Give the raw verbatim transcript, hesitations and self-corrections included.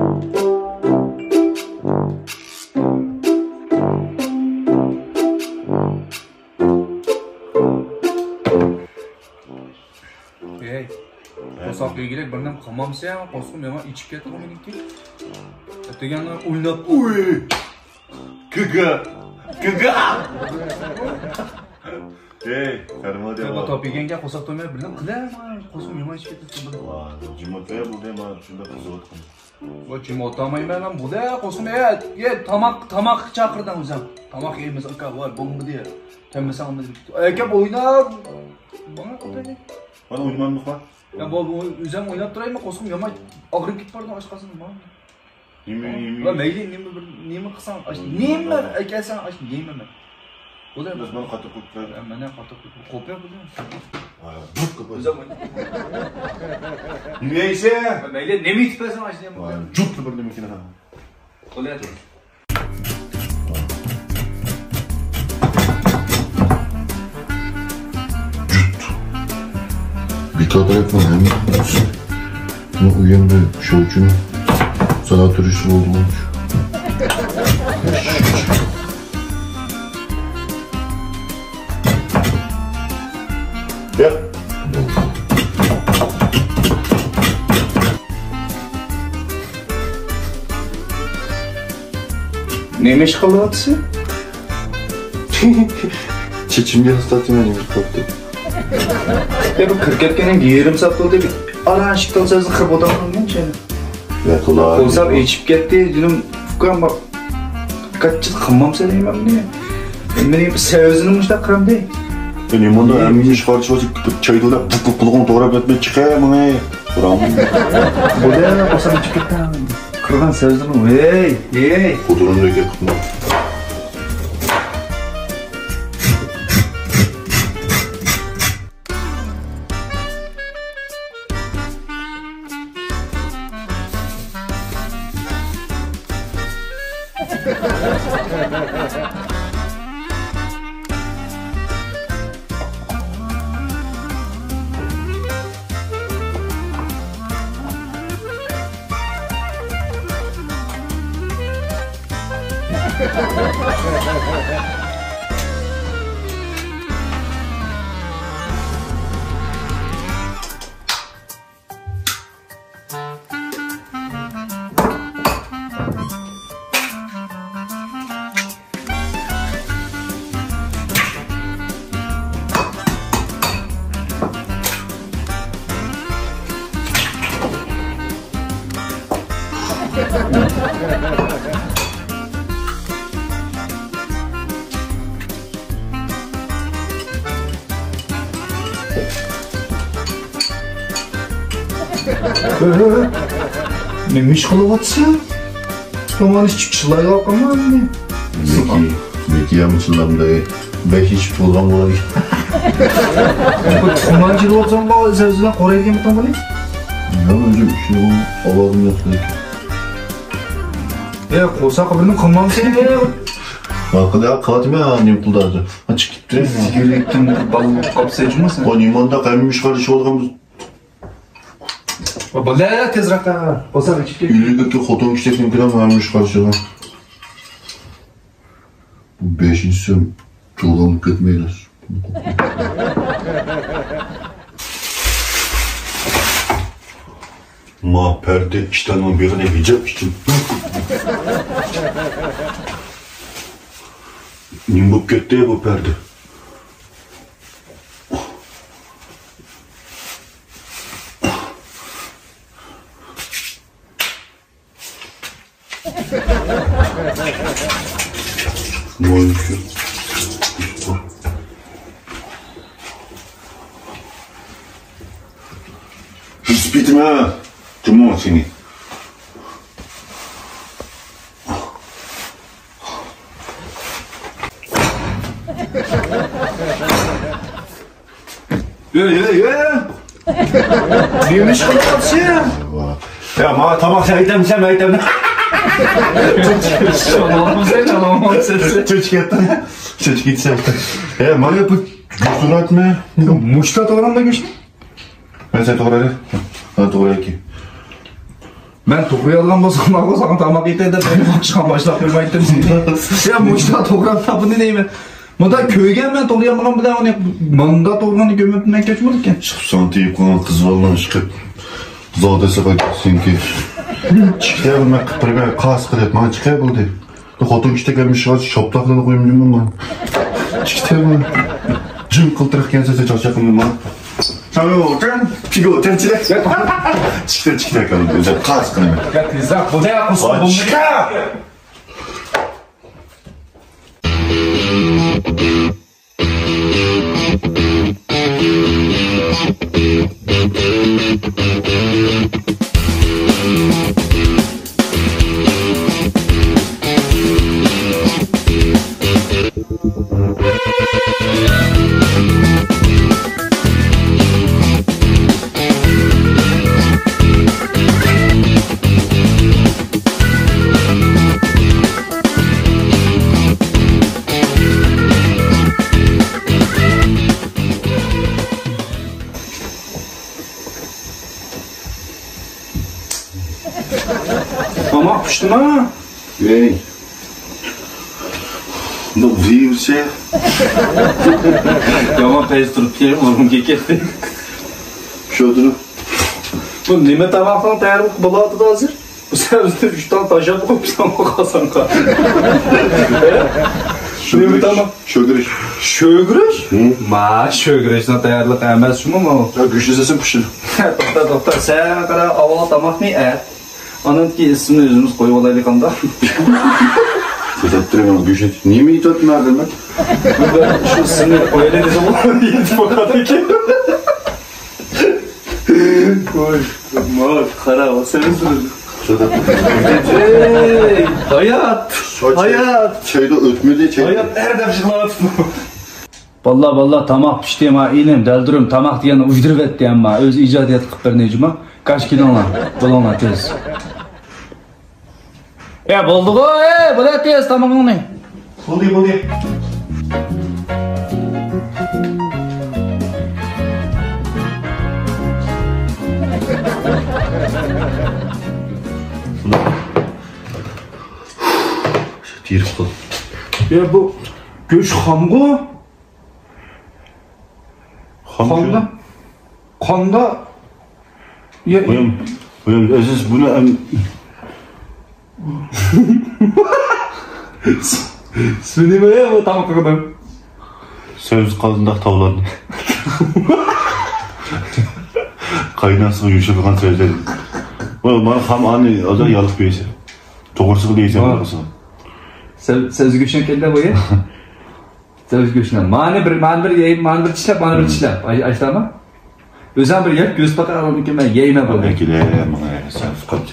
ھەي، قورساق دېگۈدەك بىر نېمە قىلمامسەن؟ قورسىقىم يامان ئېچىپ كەتتىغۇ مېنىڭكى. ئەتىگەنلا ئويناپ، ئۇي! كىگا! كىگا! ھەي، قارىما دەپ. توپ يېگەنگە قورساق تويماي بىر نېمە قىلە، قورسىقىم يامان ئېچىپ كەتتى. ۋاي، جىم ئولتۇر، بولدى، مانا شۇنداق قىزىۋاتقان. ۋاي، جىم ئولتۇرمايمەن مەن، بۇ دە قورسىقىم، ئە، ئە، تاماق، تاماق چاقىردىڭ ئۆزۈڭ. تاماق يەيمىز، ئاكا، ۋاي، بومبا دېيە. تەممىسەڭ بىز ئەكەپ ئويناپ. ماڭا ئولتۇر. مانا ئوينىمامدۇق. يا، بۇ، بۇ، ئۆزۈم ئويناپ تۇرايمەن، قورسىقىم يامان ئاغرىپ كېتىپ بارىدۇ، ئاچ قالسىمۇ. نېمە، نېمە؟ ۋە مەيلى، نېمە بىر، نېمە قىلساڭ، ئاش، نېمە ئەكەلسەڭ، ئاش، يەيمەن مەن. بولدى. بىز مانا قاتتىق قويۇپ تۇرايلى. مانا قاتتىق قويۇپ، قوپۇپ بولدى. ۋاي، جۇت قىلىپ قويساڭ. نېمە يەيسەن؟ مەيلى، نېمە يېتىپ بەرسەڭ، ئاش، نېمە. ۋاي، جۇت بىر نېمە ئىكەن. بولدى. جۇت. بىكار تەرەپنىڭ ھەممىسى. بۇنىڭ ئۆيۈمدە شۇ ئۈچۈن ساياھەت تۇرۇشى بولدىغۇ. ياق. نېمە ئىش قىلىۋاتىسەن؟ چېچىمگە ئۇستاتىمەن نېمە قىلىپتۇ. يا، بۇ كىرىپ كەتكەندىن يېرىم سائەت بولدى. ئاران ئىشىك تالچازنى قىرىپ ئولتۇرغان مەن شەنە. يا، قىلار. قورساق ئېچىپ كەتتى، دېدىم، ئۇكام، بار. قاچچىق قىلمامسەن دەيمەن بۇنى. مېنى سەۋزىنى مۇشۇنداق قىلامدى. نېمانداق ھەممە ئىش قارىشىۋاتسا، چايدىلدا بۇق بۇق قۇلىقىڭ توغراپ كەتمەي چىقە مېڭە. بۇدە قورساق ئېچىپ كەتتى. قىرغان سەۋزىنى، ھەي، ھەي. خوتۇنۇمنى ئۆيگە قىپمۇ؟ نېمە ئىش قىلىۋاتىسەن؟ تۇمان ئىچىپ چىلايۋاتقانما ئەمدى؟ مېكى، مېكى يا مۇشۇنداق بەك ئىچىپ بولغان بولار. تۇمان چىلىۋاتساڭ، سەۋزىلەر قورايدىكەنمىكىن بۇنى؟ يا، ئۆزۈم ئىچىدىغۇ، ئاۋازىم يوق. يا، قورساق بىرنى قىلمامسەن؟ ھە، قىلاتىمەن، نېمە قىلدى ھازىر؟ چىقىپ كېتىپتۇ. سىگىرلىكتىن بىر بالا بولۇپ قاپسەن جۇمۇ سەن. ۋاي، نېمانداق ھەممە ئىش قارىشىۋاتقان بىز. بولدى، تېزراق قىل. بولسا ئىچىپ كەت. ئۆيدىكى خوتۇن كىشىلەرنىڭكىدە ھەممە ئىش قارىشىدۇ. بۇ بەشىنچىسى تۇغۇلۇپ كەتمەيدۇ. ما پەردە ئىشتاننىڭ بېغىنى ھىجاب ئىچىدە. نېمە بولۇپ كەتتى بۇ پەردە؟ Respect ما جمهور سيني. يا، يا، يا. نېمە ئىش قىلىۋاتىسەن؟ يا، ماڭا تاماق ئەيتەمسەن، ئەيتەم. چۆچۈپ كەتتىڭ. چۆچۈپ كەتسەن. يا، مانا بۇ گۆشنى ئاتما. مۇشتا توغرامدا گۆشنى؟ مەن سەن توغرايلى. مانا توغرايكى. مەن توغرىيالىغان بولسام، ماڭا ساڭا تاماق يېتەي دەپ، مەن باشقا باشلاپ قويمايتتىم سېنى. يا، مۇشۇنداق توغراپ تاپىنى دەيمەن. مۇنداق كۆرگەن مەن توغرىيالمىغان بىلەن ئۇنى مۇنداق توغرىغاننى كۆرمەپتىمەن، كەچمىدىكەن. چىقىپ ساڭا تېگىپ قالغان قىز بالىنىڭ ئىشقىپ، زادە ساقا كەتسىنكى. چىقتى، مەن قىپپىرىمەن، قاس قىلىپ، ماڭا چىقە بولدى. خوتۇن كىشىدەك ھەممە ئىشقا شاپتاق قىلىپ قويۇم جۇمۇ. چىقتى، جىم قىلتىرىق كەنسە چاقچاق قىلمىما. چىقتى، چىقتى، چىقتى، قاس قىلىمەن. يا، تېزرەك بول، يا، قۇسۇر بولمىدى. چىقە! تاماق پىشتىما؟ ۋەي. بۇ ۋىۋسە. يامان پەيز تۇرۇپ كېلىپ، بۇرنۇمغا كەتتى. شۇ تۇرۇپ. بۇ نېمە تاماقنىڭ تەييارلىقى بولۇۋاتىدۇ ھازىر؟ بۇ سەۋزىنى ئۈچ دانە تاشلاپ قويۇپسەن بۇ قازانغا. نېمە تاماق؟ شۆگىرىش. شۆگىرىش؟ ھە. ما، شۆگىرىشنىڭ تەييارلىقى ئەمەس شۇمۇ؟ يا، گۆشنى سېسەن پىشىر. توختا، توختا، سەن قارا، ئاۋۋال تاماقنى ئەت. ئاندىن كېيىن ئىسمىنى ئۆزىمىز قويۇۋالايلى قانداق؟ سۆزلەپ تۇرۇڭ، گۆشنى نېمە يېتىۋاتىمەن ھازىر مەن؟ شۇ ئىسمىنى قويايلى دېسەم، يېتىپ بارىدىكەن. ۋاي، ماۋۇ قارا، سەۋزىلىرى. ھەي، ھايات! ھايات! چايدا ئۆتمىدى، چاي. ھايات ئەر دەپ يىغلاۋاتىدۇ. باللا، باللا، تاماق پىشتى، ما ئىنىم، دەلدۈرۈم، تاماق دېگەننى ئۇجدۇرۇۋەتتى، ئەمما ئۆزى ئىجادىيەت قىلىپ بەرنى جۇما. كاش كېلىڭلار، بولۇڭلار تېز. ئە، بولدىغۇ، ئە، بولە تېز تامىقىڭنى. بولدى، بولدى. تېرىپ قىل. يا، بۇ گۆش خامغۇ؟ خام قاندا؟ شۇ. قاندا؟ يا، قويۇڭ، قويۇڭ، ئەزىز، بۇنى ئەم-، سۈنىمە يا، بۇ تاماق قىلدىم. سەۋزى قالدىنداق تاۋلارنى. قايناق سۇغا يۇمشىتىلغان سەۋزى. بۇ، مانا خام ئانى، ھازىر يالىق بېرىسەن. توغرىسىغا دېيسەن، ھە. توغرىسىغا. سەۋ-، سەۋزىگە ئوخشاپ كەلدى بۇ يا. سەۋزىگە ئوخشاپ. مانا بىر، مانا بىر يەي، مانا بىر چىشلەپ، مانا بىر چىشلەپ. ئاي-، ئاشتاما؟ ئۆزۈڭ بىر يەپ، كۆز پاقا ئالامىكىن، مەن يەيمەن بۇنى. ئەكېلە، ماڭا سەن قاچ.